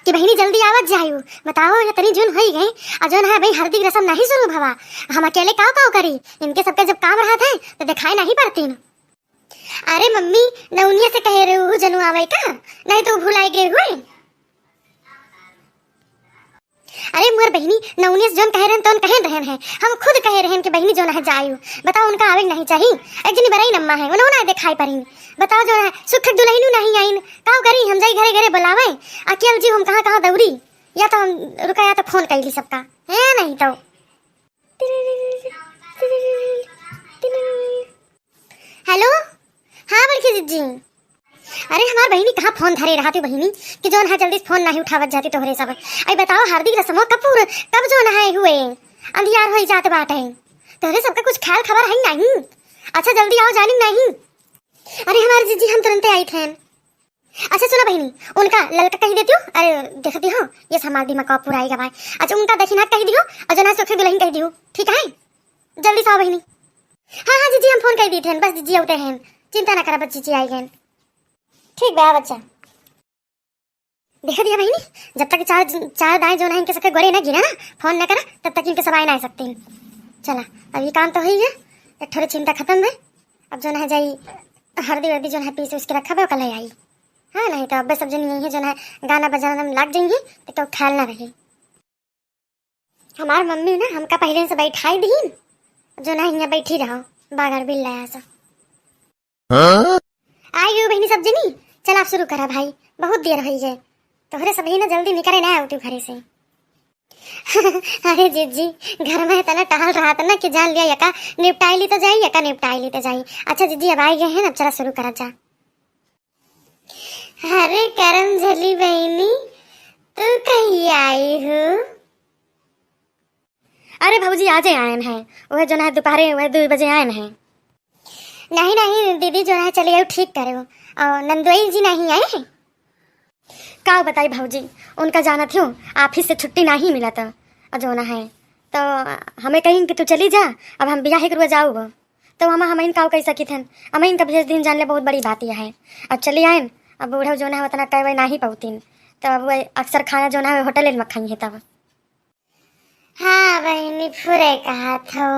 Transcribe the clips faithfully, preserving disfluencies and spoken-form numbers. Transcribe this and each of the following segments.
कि बहिनी जल्दी आवत जायू। बताओ, ये तनी जून होई गए, अ जौन है भाई हरदी की रसम नहीं शुरू भवा। हम अकेले काव काव करी? इनके सबके जब काम रहत है तो दिखाई नहीं पड़तीन। अरे मम्मी, नौनिया से कहे रहे हूँ जनू आवे का, नहीं तो भुलाई गए हुए। अरे मोर बहिनी, नौनिया से जौन कहे रहन तौन कहे रहन है, हम खुद कहे रहन कि बहिनी जौन है जायू। बताओ, उनका आवे नहीं चाहिए? एक जनी बरई नम्मा है, उन्होंने ना दिखाई पड़ीन। बताओ, जौन है सुख दुलहिनू नहीं आइन, काव करी? हम जाई घरे घरे बुलावे, अकेल जी हम कहाँ कहाँ दौड़ी। या तो हम रुका, या तो फोन कर ली सबका, है नहीं तो। हेलो, हाँ बड़की जिज्जी। अरे हमार बहिनी कहाँ फोन धरे रहती बहिनी, कि जौन है जल्दी से फोन नहीं उठावत जाती तोहरे सब। आई बताओ, हरदी रसमो कब पूर-, कब जौन है हुए, अंधियार होई जात बाटे। तोहरे सबका कुछ ख्याल खबर है नहीं? अच्छा जल्दी आओ जानी नहीं। अरे हमार जिज्जी हम तुरंते आई थे। अच्छा सुनो बहिनी, उनका ललका कही देती हूँ, अरे देखती हूँ, ये हमार दिमाग का पूरा आएगा भाई। अच्छा उनका दक्षिणा कही दियो, और जना सुखी दुलहिन कही दियो, ठीक है? जल्दी से आओ बहिनी। हाँ हाँ जिज्जी, हम फोन कही दी थे, बस जिज्जी आते हैं, चिंता ना करा, बस जिज्जी आई गए। ठीक बा बच्चा। देख दिया बहिनी, जब तक चार, चार दाएं जौन है इनके सबके गोड़े ना गिरे ना, फोन ना करा, तब तक इनके सब आए ना आ सकते हैं। चला, अब ये काम तो होई गए, एक ठोरे चिंता खत्म है। अब जौन है जाई हरदी वर्दी जौन है पीस उसके रखा बा, कल आई। हाँ नहीं तो अब सब जन यही है जौन है गाना बजाना में लाग जाएंगे, तो केहू ख्याल ना रही। हमार मम्मी ना हमका पहिले से बैठाई दीन, जौन है हियाँ बैठी रहो, बागर बिल्ला ऐसा। हाँ? आई गयो बहिनी सब जनी, चला अब शुरू करा भाई, बहुत देर होई गए। तोहरे सब ही ना जल्दी निकरे ना आवती घरे से। अरे जिज्जी, घर में इतना टहल रहा था ना कि जान लिया यका निपटाई ली तो जाई, यका निपटाई ली तो जाई। अच्छा जिज्जी, अब आई गए हैं ना, अब चला शुरू करा जा। अरे करम झली बहिनी, तू कहीं आई हो? अरे भौजी, आजे आयन है, वह जौन है दोपहरे वह दो बजे आयन है। नहीं नहीं दीदी, जौन है चले आओ, ठीक करे हो। और नंदोई जी नहीं आए हैं? का बताई भौजी, उनका जानत हो, ऑफिस से छुट्टी नहीं मिलत, और जौन है तो हमें कहीं कि तू चली जा, अब हम बियाहे के रुआ जाऊब। तो हम, हम इन काव कह सकित हन, हम इनका भेज दिन जान ले, बहुत बड़ी बात यह है। अब चली आयन, अब बूढ़ा जौन है उतना कह वह नहीं पौतीन, तो अब वह अक्सर खाना जौन है होटल में खाई है तब। हाँ बहिनी, फुरे कहत हो,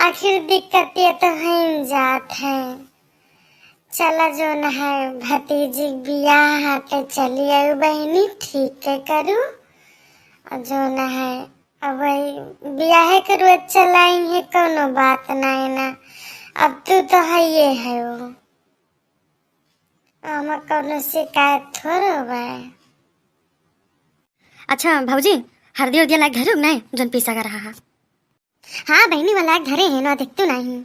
आखिर दिक्कत ये तो होइन जात है। चला जौन है भतीजी के बियाह हटे चली आयु बहिनी, ठीक है करू। और जौन है अब वही बियाहे के रोज चलाई है, कोनो बात नहीं ना। अब तू तो है ये है वो, हम कोनो शिकायत थोड़ो बा। अच्छा भौजी, हरदी उरदिया लायक धरू नहीं, जौन पीसा का रहा है? हाँ बहिनी, वो लायक धरे हैं ना, देख तू नहीं।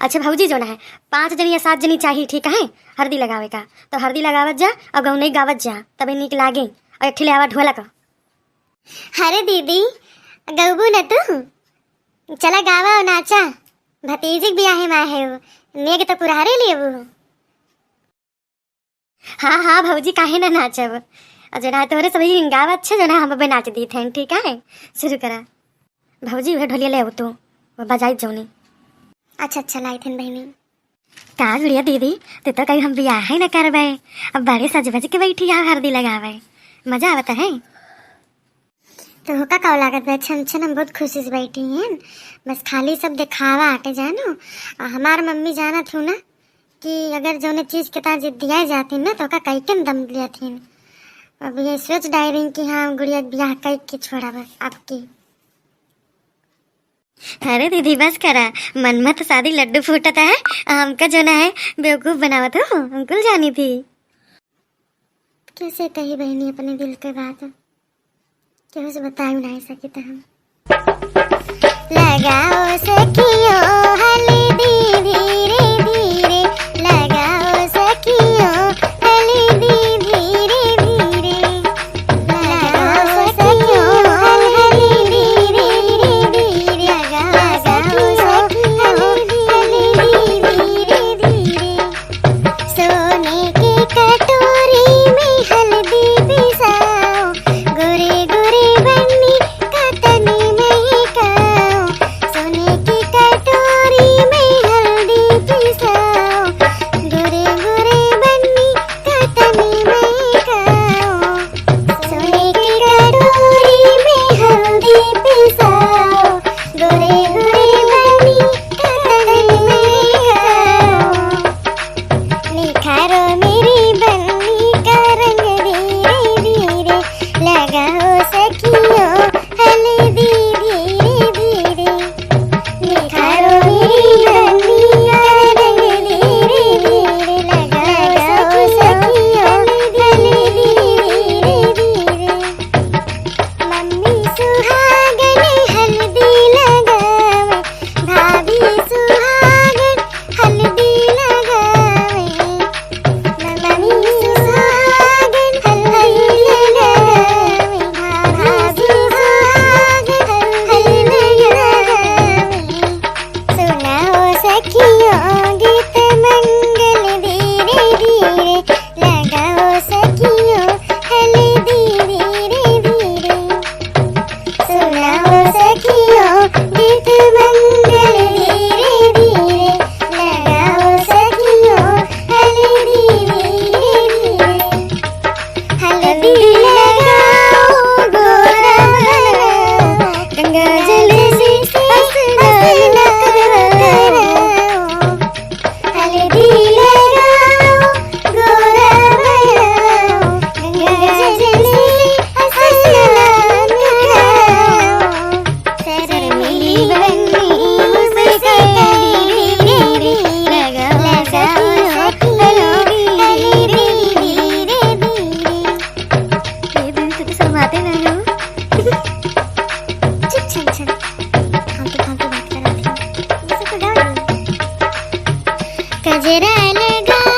अच्छा भौजी, जौन है पाँच जनी या सात जनी चाहिए, ठीक है, हरदी लगावे का, तो हरदी लगावत जा और गौनई गावत जा, तबे नीक लागे। और एक ठे ले आवा ढोलक। अरे दीदी, गौबू न तू? चला गावा और नाचा, भतीजी के बियाहे में आए हो, नेग तो पुरहरे लेबू। हाँ हाँ भौजी, काहे ना नाचब? और जौन है तोहरे सभी गावा अच्छे, जौन है हम अबे नाच दी थे, ठीक है? शुरू करा। भौजी, वह ढोलिया ले आओ तू, वो बजाई जौनी। अच्छा अच्छा, लाई थेन बहिनी। का गुड़िया दीदी, तू तो कहीं हम बियाह ही ना करबे, अब बड़े सज बज के बैठी है हरदी लगावे, मजा आवत है। तो होका का लागत बा, छन छन हम बहुत खुशी से बैठी हैं, बस खाली सब दिखावा आटे जानो। और हमार मम्मी जानत हूँ ना कि अगर जौने चीज के तार जिद्दिया जाती ना तो का कई के दम लिया थी। अब ये सोच डायरिंग कि हाँ गुड़िया के बियाह कई के छोड़ा बा आपकी। अरे दीदी बस करा, मनमथ शादी लड्डू फूटत है, हमका जौन है बेवकूफ बनावत हो, हम कुल जानी थी। कैसे कही बहिनी अपने दिल के बात, केहू से बताई नहीं सकित हम। लगाओ सखियों हल्दी धीरे धीरे, लगाओ सखियों हल्दी धीरे धीरे, लगाओ सखियों हल्दी धीरे धीरे, लगाओ सखियों हल्दी धीरे धीरे। सोने के कटोरी में हल्दी पिसाओ, गोरे गोरे बन्नी का तनी महकाओ। सोने के कटोरी कजरा लगा